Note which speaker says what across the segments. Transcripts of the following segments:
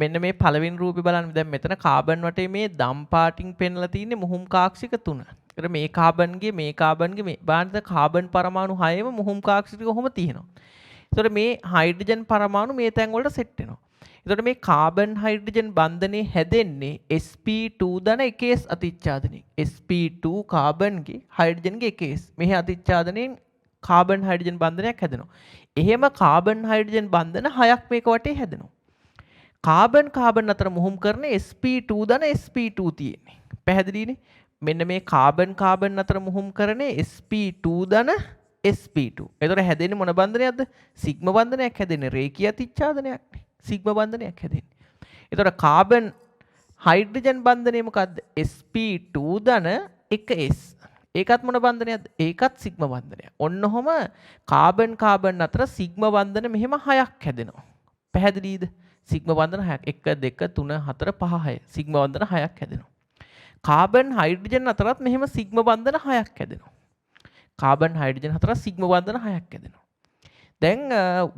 Speaker 1: මෙන්න මේ පළවෙනි රූපේ බලන්න. දැන් මෙතන කාබන් වටේ මේ දම් පාටින් පෙන්ලා තියෙන්නේ මුහුම් කාක්ෂික තුන. ඒතර මේ කාබන්ගේ මේ කාබන්ගේ මේ බලන්න කාබන් පරමාණු 6ම මුහුම් කාක්ෂික කොහොම තියෙනවා. ඒතර මේ හයිඩ්‍රජන් පරමාණු මේ තැන් වලට සෙට් වෙනවා. එතකොට මේ කාබන් හයිඩ්‍රජන් බන්ධනේ හැදෙන්නේ sp2 ධන 1s අතිච්ඡාදනයෙන්. sp2 කාබන්ගේ හයිඩ්‍රජන්ගේ 1s. මෙහි අතිච්ඡාදනයෙන් කාබන් හයිඩ්‍රජන් බන්ධනයක් හැදෙනවා. එහෙම කාබන් හයිඩ්‍රජන් බන්ධන 6ක් මේක වටේ හැදෙනවා. කාබන් කාබන් අතර මුහුම් කරන sp2 ධන sp2 තියෙන්නේ. පැහැදිලිනේ? මෙන්න මේ කාබන් කාබන් අතර මුහුම් කරන්නේ sp2 ධන sp2. එතකොට හැදෙන්නේ මොන බන්ධනයක්ද? සිග්මා බන්ධනයක් හැදෙන්නේ. රේඛීය අතිච්ඡාදනයක් නේ. සිග්මා බන්ධනයක් හැදෙන්නේ. එතකොට කාබන් හයිඩ්‍රජන් බන්ධනය මොකද්ද? sp2 ධන 1s. ඒකත් මොන බන්ධනයක්ද? ඒකත් සිග්මා බන්ධනයක්. ඔන්න ඔහොම කාබන් කාබන් අතර සිග්මා බන්ධන මෙහෙම හයක් හැදෙනවා. පැහැදිලිද? සිග්මා බන්ධන හයක්. 1 2 3 4 5 6. සිග්මා බන්ධන හයක් හැදෙනවා. කාබන් හයිඩ්‍රජන් අතරත් මෙහෙම සිග්මා බන්ධන හයක් හැදෙනවා. කාබන් හයිඩ්‍රජන් අතර සිග්මා බන්ධන හයක් හැදෙනවා. දැන්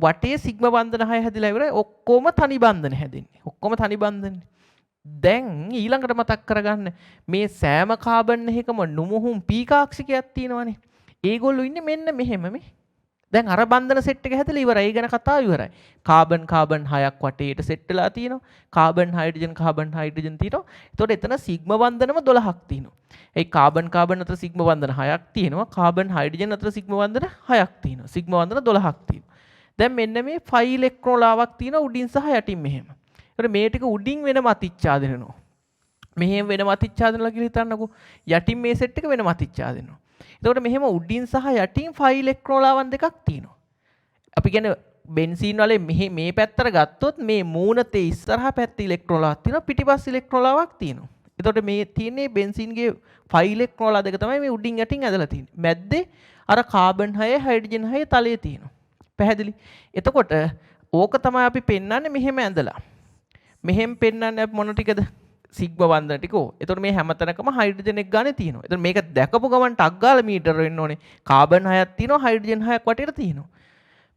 Speaker 1: වටේ සිග්මා බන්ධන හය හැදිලා ඉවරයි. ඔක්කොම තනි බන්ධන හැදෙන්නේ. ඔක්කොම තනි බන්ධනනේ. දැන් ඊළඟට මතක් කරගන්න මේ සෑම කාබන් එකකම නුමුහුම් පී කාක්ෂිකයක් තියෙනවනේ. ඒගොල්ලෝ ඉන්නේ මෙන්න මෙහෙම මේ. දැන් අර බන්ධන සෙට් එක හැදලා ඉවරයි. ඒ ගැන කතාව ඉවරයි. කාබන් කාබන් හයක් වටේට සෙට් වෙලා තියෙනවා. කාබන් හයිඩ්‍රජන් කාබන් හයිඩ්‍රජන් තියෙනවා. එතකොට එතන සිග්මා බන්ධනම 12ක් තියෙනවා. ඒ කාබන් කාබන් අතර සිග්මා බන්ධන හයක් තියෙනවා. කාබන් හයිඩ්‍රජන් අතර සිග්මා බන්ධන හයක් තියෙනවා. සිග්මා බන්ධන 12ක් තියෙනවා. දැන් මෙන්න මේ ෆයි ඉලෙක්ට්‍රෝලාවක් තියෙනවා උඩින් සහ යටින් මෙහෙම. ඒතර මේ ටික උඩින් වෙනම අතිච්ඡාදන වෙනවා. මෙහෙම වෙනම අතිච්ඡාදනලා කියලා හිතන්නකෝ. යටින් මේ සෙට් එක වෙනම අතිච්ඡාදන වෙනවා. එතකොට මෙහෙම උඩින් සහ යටින් ෆයි ඉලෙක්ට්‍රෝලාවන් දෙකක් තියෙනවා. අපි කියන්නේ බෙන්සීන් වලේ මෙහි මේ පැත්තට ගත්තොත් මේ මූණතේ ඉස්සරහා පැත්තේ ඉලෙක්ට්‍රෝලාවක් තියෙනවා, පිටිපස්ස ඉලෙක්ට්‍රෝලාවක් තියෙනවා. එතකොට මේ තියෙන්නේ බෙන්සීන්ගේ ෆයි ඉලෙක්ට්‍රෝලා දෙක තමයි මේ උඩින් යටින් ඇදලා තියෙන්නේ. මැද්දේ අර කාබන් 6 හයිඩ්‍රජන් 6 තලයේ තියෙනවා. පැහැදිලි? එතකොට ඕක තමයි අපි පෙන්වන්නේ මෙහෙම ඇඳලා. මෙහෙම පෙන්වන්නේ අපි මොන ටිකද? සිග්මා බන්ධන ටික. ඕ. එතකොට මේ හැම තැනකම හයිඩ්‍රජන් එක් ගානේ තියෙනවා. එතකොට මේක දැකපු ගමන් ටක් ගාලා මීටර වෙන්න ඕනේ. කාබන් 6ක් තියෙනවා, හයිඩ්‍රජන් 6ක් වටේට තියෙනවා.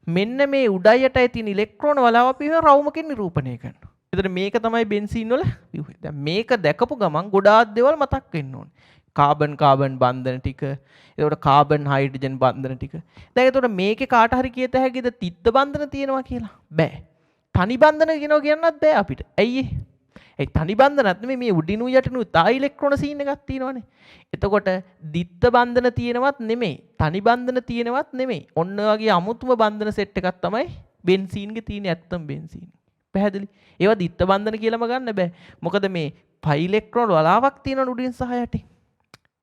Speaker 1: මෙන්න මේ උඩයි යටයි තියෙන ඉලෙක්ට්‍රෝන වලාව අපි එහෙම රවුමකින් නිරූපණය කරනවා. එතකොට මේක තමයි බෙන්සීන් වල ව්‍යුහය. දැන් මේක දැකපු ගමන් ගොඩාක් දේවල් මතක් වෙන්න ඕනේ. කාබන් කාබන් බන්ධන ටික, එතකොට කාබන් හයිඩ්‍රජන් බන්ධන ටික. දැන් එතකොට මේකේ කාට හරි කියත හැකිද තිත්ත බන්ධන තියෙනවා කියලා? බෑ. තනි බන්ධන කියනවා කියන්නත් බෑ අපිට. ඇයි ඒ? ඒ තනි බන්ධනත් නෙමෙයි, මේ උඩිනු යටිනු තා ඉලෙක්ට්‍රෝන සීන් එකක් තියෙනවනේ. එතකොට ද්විත්ව බන්ධන තියෙනවත් නෙමෙයි, තනි බන්ධන තියෙනවත් නෙමෙයි. ඔන්න ඔය වගේ අමුතුම බන්ධන සෙට් එකක් තමයි බෙන්සීන්ගේ තියෙන්නේ, ඇත්තම බෙන්සීන්. පැහැදිලි? ඒවා ද්විත්ව බන්ධන කියලාම ගන්න බෑ. මොකද මේ පයි ඉලෙක්ට්‍රෝන වලාවක් තියෙනවනේ උඩින් සහ යටින්.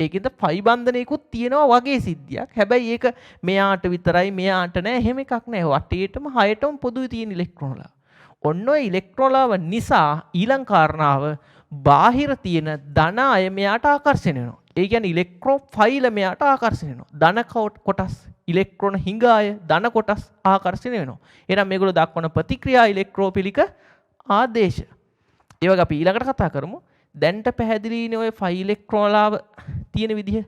Speaker 1: ඒකෙන්ද පයි බන්ධනයකුත් තියෙනවා වගේ සිද්ධියක්. හැබැයි ඒක මෙයාට විතරයි මෙයාට නෑ එහෙම එකක් නෑ. වටේටම හයටම පොදුයි තියෙන ඉලෙක්ට්‍රෝන වලාව. ඔන්න ඔය ඉලෙක්ට්‍රෝන නිසා ඊළඟ කාරණාව බාහිර තියෙන ධන අය මෙයාට ආකර්ෂණය වෙනවා. ඒ කියන්නේ ඉලෙක්ට්‍රෝෆයිල මෙයාට ආකර්ෂණය වෙනවා. ධන කොටස්, ඉලෙක්ට්‍රෝන හිඟ අය ධන කොටස් ආකර්ෂණය වෙනවා. එහෙනම් මේගොල්ලෝ දක්වන ප්‍රතික්‍රියා ඉලෙක්ට්‍රෝෆිලික ආදේශ. ඒ වගේ අපි ඊළඟට කතා කරමු. දැන්ට පැහැදිලිනේ ඔය ෆයි ඉලෙක්ට්‍රෝනලාව තියෙන විදිහ.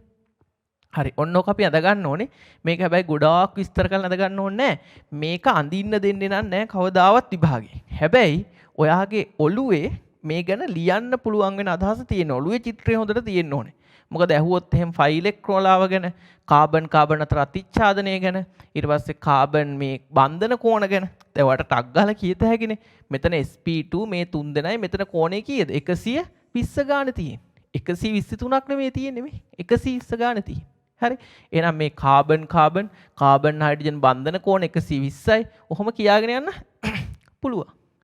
Speaker 1: හරි, ඔන්න ඕක අපි අඳ ගන්න ඕනේ. මේක හැබැයි ගොඩාක් විස්තර කරලා අඳ ගන්න ඕනේ නෑ. මේක අඳින්න දෙන්නේ නම් නෑ කවදාවත් විභාගේ. හැබැයි ඔයාගේ ඔළුවේ මේ ගැන ලියන්න පුළුවන් වෙන අදහස තියෙන ඔළුවේ චිත්‍රය හොඳට තියෙන්න ඕනේ. මොකද ඇහුවොත් එහෙම ෆයි ඉලෙක්ට්‍රෝලාව ගැන, කාබන් කාබන් අතර අතිච්ඡාදනය ගැන, ඊට පස්සේ කාබන් මේ බන්ධන කෝණ ගැන. දැන් ඔයාලට ටක් ගාලා කියත හැකිනේ. මෙතන sp2 මේ තුන් දෙනයි මෙතන කෝණය කීයද? 120 ගානේ තියෙන්නේ. 123ක් නෙමෙයි තියෙන්නේ, මේ 120 ගානේ තියෙන්නේ. හරි. එහෙනම් මේ කාබන් කාබන් කාබන් හයිඩ්‍රජන් බන්ධන කෝණ 120යි. ඔහොම කියාගෙන යන්න පුළුවන්.